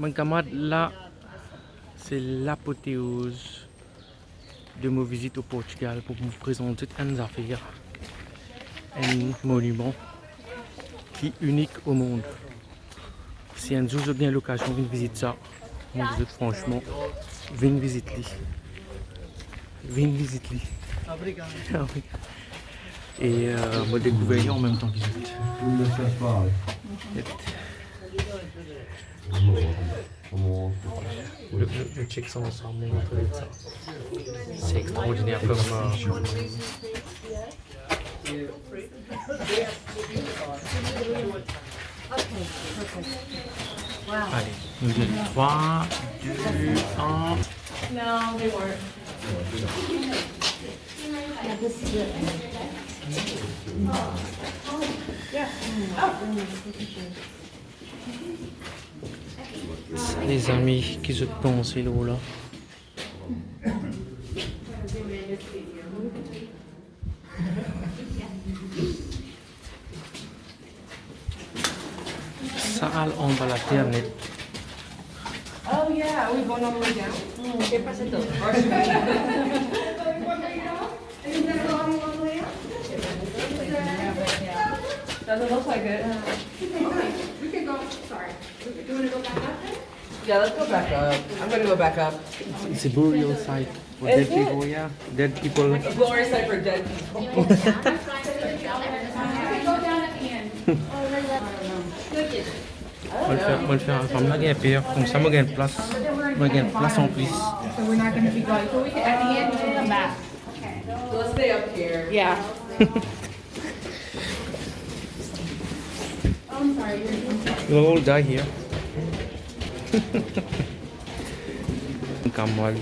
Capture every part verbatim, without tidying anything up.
Bann kamarad, la se lapoteoz de mo vizit o Portigal pou mo prezant zot enn zafer, enn moniman ki inik o mond. Si enn zour zot gagn lokazion vinn vizit sa, mo dir zot fransman, vinn vizit li. Vinn vizit li. Ah wi. E, euh, mo dekouver li an mem tan ki zot. Nou, nou, nou check sa ansam, nou montre sa. Se extraordiner kouma, euh, Ale, nou donn trwa, de, enn. No, they weren't. Yeah, this is it. Yeah. Oh. Sa, lezami, ki zot panse lor la? Sa al anba later net. Oh yeah, are we going all the way down? Mm. Get past it though. Doesn't look like it. We could go, sorry. Do you wanna go back up then? Yeah, let's go back up. I'm gonna go back up. It's, it's a burial site for dead people, yeah. Dead people. It's a glorious site for dead people. Mo fer, mo fer, fam la gagn per, koumsa mo gagn plas, mo gagn plas an plis. So we're not gonna be going, so we can, at the end, we can come back. So let's stay up here. Yeah. We'll all die here. Kamwal.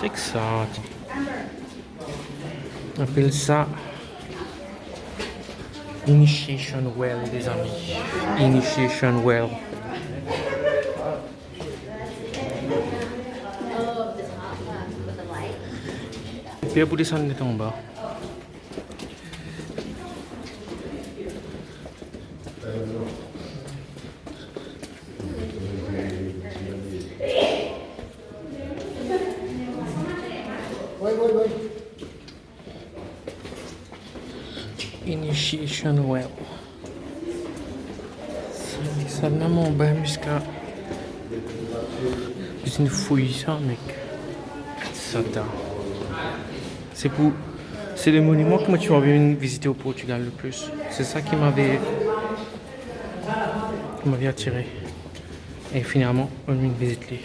Check sa. Apel sa initiation well, lezami. Initiation well. Per pou desann net anba. Initiation well. Sa, sa la mo ben ziska. Bizin fouy sa, mek. Satan. Se pou, se le moniman ki mo ti anvi vinn vizite o Portigal le plis. Se sa ki m'avait, ki m'avait atire. E finalman, mo vinn vizit li.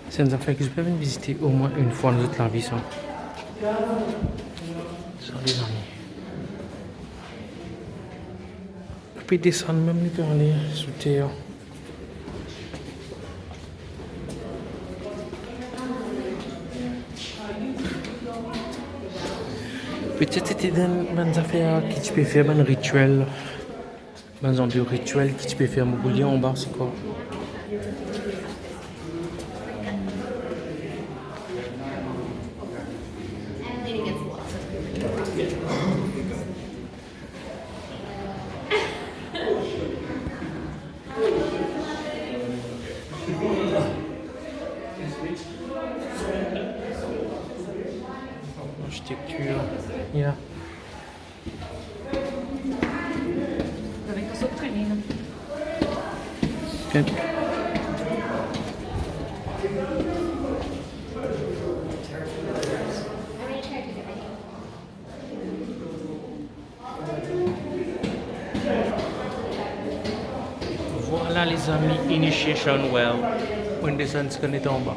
Se enn zafer ki zot pe vinn vizite omwin enn fwa dan zot lavi, sa. Sa, lezami. Ou pe desann mem, li pe ale sou ter. Petet se ti bann, bann zafer ki ti pe fer bann ritiel, bann zan de ritiel ki ti pe fer. Mo bliye anba se kwa. Architecture, yeah. Ok. Vwala, lezami, initiation well. Pou nou desann ziska net anba.